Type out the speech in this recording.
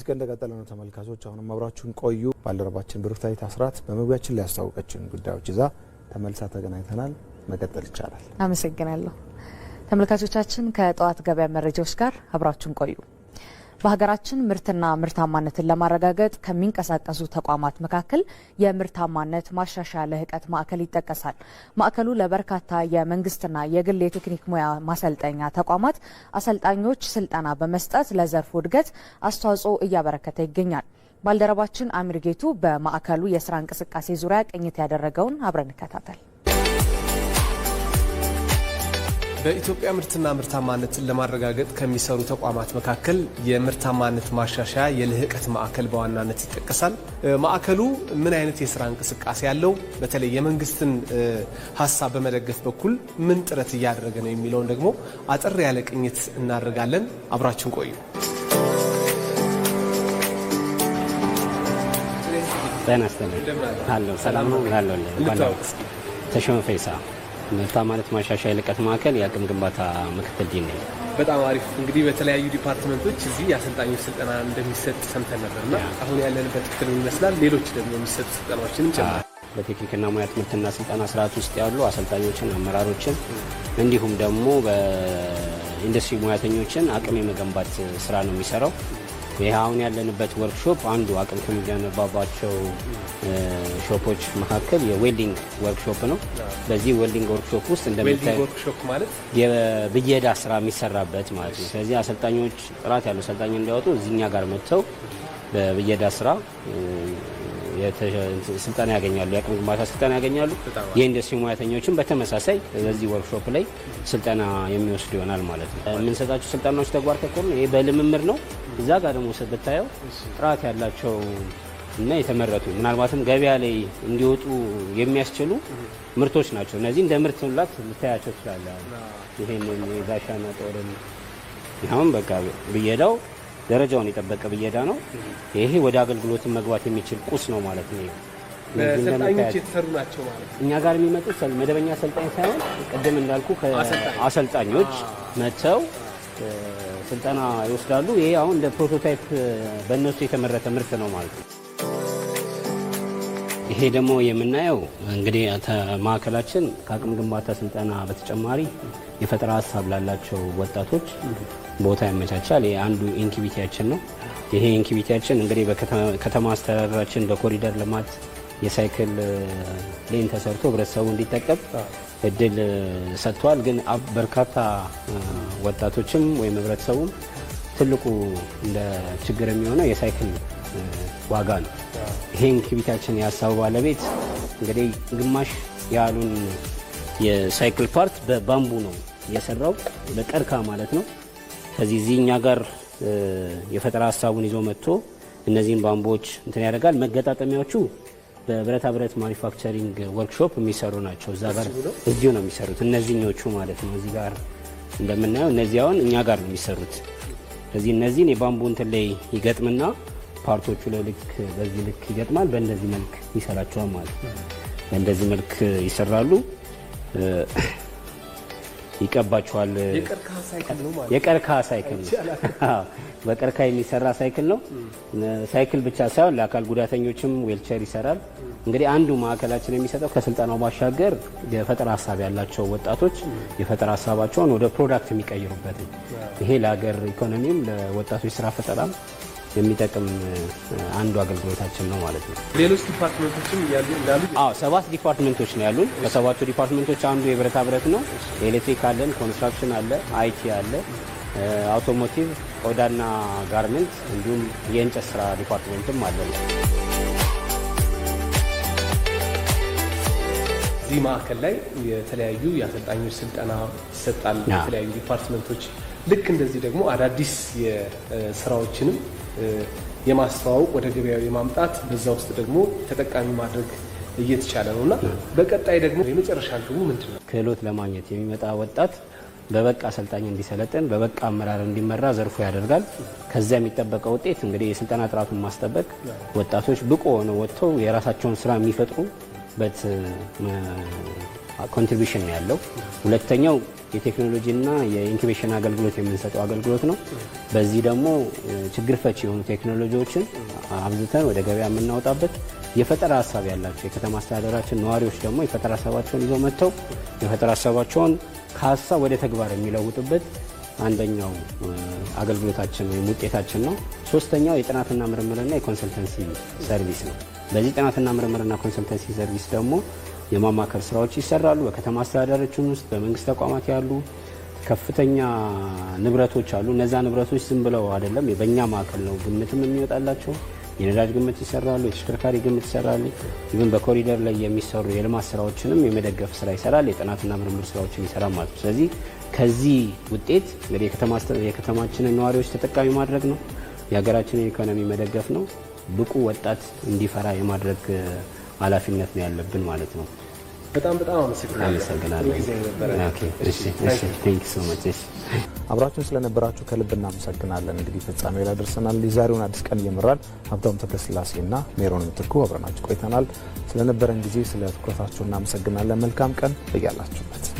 አዲስ ቀን እንደቀጠለ ነው። ተመልካቾች አሁንም አብራችሁን ቆዩ። ባልደረባችን ብሩክታዊት አስራት በመግቢያችን ላይ ያስተዋወቀችን ጉዳዮች ይዛ ተመልሳ ተገናኝተናል። መቀጠል ይቻላል። አመሰግናለሁ። ተመልካቾቻችን፣ ከጠዋት ገበያ መረጃዎች ጋር አብራችሁን ቆዩ። በሀገራችን ምርትና ምርታማነትን ለማረጋገጥ ከሚንቀሳቀሱ ተቋማት መካከል የምርታማነት ማሻሻያ ልህቀት ማዕከል ይጠቀሳል። ማዕከሉ ለበርካታ የመንግስትና የግል የቴክኒክ ሙያ ማሰልጠኛ ተቋማት አሰልጣኞች ስልጠና በመስጠት ለዘርፉ እድገት አስተዋጽኦ እያበረከተ ይገኛል። ባልደረባችን አሚር ጌቱ በማዕከሉ የስራ እንቅስቃሴ ዙሪያ ቅኝት ያደረገውን አብረን እንከታተል። በኢትዮጵያ ምርትና ምርታማነትን ለማረጋገጥ ከሚሰሩ ተቋማት መካከል የምርታማነት ማሻሻያ የልህቀት ማዕከል በዋናነት ይጠቀሳል። ማዕከሉ ምን አይነት የስራ እንቅስቃሴ ያለው፣ በተለይ የመንግስትን ሀሳብ በመደገፍ በኩል ምን ጥረት እያደረገ ነው የሚለውን ደግሞ አጠር ያለ ቅኝት እናደርጋለን። አብራችን ቆዩ። ጤና ይስጥልኝ። አለሁ፣ ሰላም ነው። አለሁ። ተሾመ ፈይሳ፣ ምርታማነት ማሻሻያ የልቀት ማዕከል የአቅም ግንባታ ምክትል ዲን ነኝ። በጣም አሪፍ። እንግዲህ በተለያዩ department ኦች እዚህ የአሰልጣኞች ስልጠና እንደሚሰጥ ሰምተን ነበር እና አሁን ያለንበት ክፍል ምን ይመስላል? ሌሎች ደግሞ የሚሰጡ ስልጠናዎችንም ጨምራል። በቴክኒክና ሙያ ትምህርትና ስልጠና ስርዓት ውስጥ ያሉ አሰልጣኞችን፣ አመራሮችን እንዲሁም ደግሞ በኢንዱስትሪ ሙያተኞችን አቅም የመገንባት ስራ ነው የሚሰራው። ይህ አሁን ያለንበት ወርክሾፕ አንዱ አቅም ከሚገነባባቸው shop ኦች መካከል የ welding workshop ነው። በዚህ welding workshop ውስጥ welding workshop ማለት የብየዳ ስራ የሚሰራበት ማለት ነው። ስለዚህ አሰልጣኞች ጥራት ያለው ሰልጣኝ እንዲያወጡ እዚኛ ጋር መጥተው በብየዳ ስራ ስልጠና ያገኛሉ። የአቅም ግንባታ ስልጠና ያገኛሉ። የኢንዱስትሪ ሙያተኞችም በተመሳሳይ በዚህ ወርክሾፕ ላይ ስልጠና የሚወስዱ ይሆናል ማለት ነው። የምንሰጣቸው ስልጠናዎች ተግባር ተኮር ነው። ይሄ በልምምድ ነው። እዛ ጋር ደግሞ ብታየው ጥራት ያላቸው እና የተመረቱ፣ ምናልባትም ገበያ ላይ እንዲወጡ የሚያስችሉ ምርቶች ናቸው። እነዚህ እንደ ምርት ሁላት ልታያቸው ትችላለህ። ይሄንን የጋሻና ጦርን አሁን በቃ ብየዳው ደረጃውን የጠበቀ ብየዳ ነው። ይሄ ወደ አገልግሎትን መግባት የሚችል ቁስ ነው ማለት ነው። በሰልጣኞች የተሰሩ ናቸው ማለት ነው። እኛ ጋር የሚመጡት መደበኛ አሰልጣኝ ሳይሆን ቅድም እንዳልኩ አሰልጣኞች መጥተው ስልጠና ይወስዳሉ። ይሄ አሁን እንደ prototype በእነሱ የተመረተ ምርት ነው ማለት ነው። ይሄ ደግሞ የምናየው እንግዲህ ማዕከላችን ከአቅም ግንባታ ስልጠና በተጨማሪ የፈጠራ ሀሳብ ላላቸው ወጣቶች ቦታ ያመቻቻል። ይሄ አንዱ incubator ኣችን ነው። ይሄ incubator ኣችን እንግዲህ በከተማ አስተዳደራችን በኮሪደር ልማት የሳይክል lane ተሰርቶ ህብረተሰቡ እንዲጠቀም እድል ሰጥቷል። ግን በርካታ ወጣቶችም ወይም ህብረተሰቡም ትልቁ እንደ ችግር የሚሆነው የሳይክል ዋጋ ነው። ይሄ incubator ኣችን የሀሳቡ ባለቤት እንግዲህ ግማሽ ያህሉን የሳይክል part በ bamboo ነው የሰራው፣ በቀርከሃ ማለት ነው። ከዚህ እዚህ እኛ ጋር የፈጠራ ሀሳቡን ይዞ መጥቶ እነዚህን bamboo ዎች እንትን ያደርጋል። መገጣጠሚያዎቹ በብረታ ብረት manufacturing workshop የሚሰሩ ናቸው። እዛ ጋር እዚሁ ነው የሚሰሩት እነዚህኞቹ ማለት ነው። እዚህ ጋር እንደምናየው እነዚህ አሁን እኛ ጋር ነው የሚሰሩት። እዚህ እነዚህን የ bamboo እንትን ላይ ይገጥምና part ኦቹ ላይ ልክ በዚህ ልክ ይገጥማል። በእንደዚህ መልክ ይሰራቸዋል ማለት ነው። በእንደዚህ መልክ ይሰራሉ፣ ይቀባቸዋል። የቀርከሃ ሳይክል ነው ማለት። የቀርከሃ ሳይክል ነው። በቀርከሃ የሚሰራ ሳይክል ነው። ሳይክል ብቻ ሳይሆን ለአካል ጉዳተኞችም ዌልቸር ይሰራል። እንግዲህ አንዱ ማዕከላችን የሚሰጠው ከስልጠናው ባሻገር የፈጠራ ሀሳብ ያላቸው ወጣቶች የፈጠራ ሀሳባቸውን ወደ product የሚቀይሩበት ነው። ይሄ ለሀገር ኢኮኖሚም ለወጣቶች ስራ ፈጠራም የሚጠቅም አንዱ አገልግሎታችን ነው ማለት ነው። ሌሎች department ኦችም እንዳሉ አዎ፣ ሰባት department ኦች ነው ያሉን። ከሰባቱ department ኦች አንዱ የብረታ ብረት ነው። ኤሌክትሪክ አለን፣ construction አለ፣ IT አለ፣ automotive፣ ቆዳና garment እንዲሁም የእንጨት ስራ department ም አለን። እዚህ ማዕከል ላይ የተለያዩ የአሰልጣኞች ስልጠና ይሰጣል። የተለያዩ department ኦች ልክ እንደዚህ ደግሞ አዳዲስ የስራዎችንም የማስተዋወቅ፣ ወደ ገበያው የማምጣት፣ በዛ ውስጥ ደግሞ ተጠቃሚ ማድረግ እየተቻለ ነው እና በቀጣይ ደግሞ የመጨረሻ ግቡ ምንድን ነው? ክህሎት ለማግኘት የሚመጣ ወጣት በበቃ አሰልጣኝ እንዲሰለጥን፣ በበቃ አመራር እንዲመራ ዘርፉ ያደርጋል። ከዚያ የሚጠበቀው ውጤት እንግዲህ የስልጠና ጥራቱን ማስጠበቅ፣ ወጣቶች ብቁ ሆነው ወጥተው የራሳቸውን ስራ የሚፈጥሩ የምንሰጥበት contribution ነው ያለው። ሁለተኛው የቴክኖሎጂና የ incubation አገልግሎት የምንሰጠው አገልግሎት ነው። በዚህ ደግሞ ችግር ፈቺ የሆኑ ቴክኖሎጂዎችን አብዝተን ወደ ገበያ የምናወጣበት፣ የፈጠራ ሀሳብ ያላቸው የከተማ አስተዳደራችን ነዋሪዎች ደግሞ የፈጠራ ሀሳባቸውን ይዘው መጥተው የፈጠራ ሀሳባቸውን ከሀሳብ ወደ ተግባር የሚለውጡበት አንደኛው አገልግሎታችን ወይም ውጤታችን ነው። ሶስተኛው የጥናትና ምርምርና የ consultancy service ነው። በዚህ ጥናትና ምርምርና consultancy service ደግሞ የማማከር ስራዎች ይሰራሉ። በከተማ አስተዳደሮችን ውስጥ በመንግስት ተቋማት ያሉ ከፍተኛ ንብረቶች አሉ። እነዛ ንብረቶች ዝም ብለው አይደለም፣ በእኛ ማዕከል ነው ግምትም የሚወጣላቸው። የነዳጅ ግምት ይሰራሉ፣ የተሽከርካሪ ግምት ይሰራሉ። ይህም በኮሪደር ላይ የሚሰሩ የልማት ስራዎችንም የመደገፍ ስራ ይሰራል። የጥናትና ምርምር ስራዎችን ይሰራል ማለት ነው። ስለዚህ ከዚህ ውጤት እንግዲህ የከተማችንን ነዋሪዎች ተጠቃሚ ማድረግ ነው። የሀገራችንን ኢኮኖሚ መደገፍ ነው። ብቁ ወጣት እንዲፈራ የማድረግ ኃላፊነት ነው ያለብን ማለት ነው። በጣም በጣም አመሰግናለሁ። አመሰግናለሁ። ጥሩ ጊዜ ነበረ። Okay፣ እሺ፣ thank you so much። እሺ። አብራችሁን ስለነበራችሁ ከልብ እናመሰግናለን። እንግዲህ ፍጻሜ ላይ ደርሰናል። የዛሬውን አዲስ ቀን እየመራን ሀብታሙ ተክለስላሴና ሜሮን ምትኩ አብረናችሁ ቆይተናል። ስለነበረን ጊዜ፣ ስለ ትኩረታችሁ እናመሰግናለን። መልካም ቀን በያላችሁበት።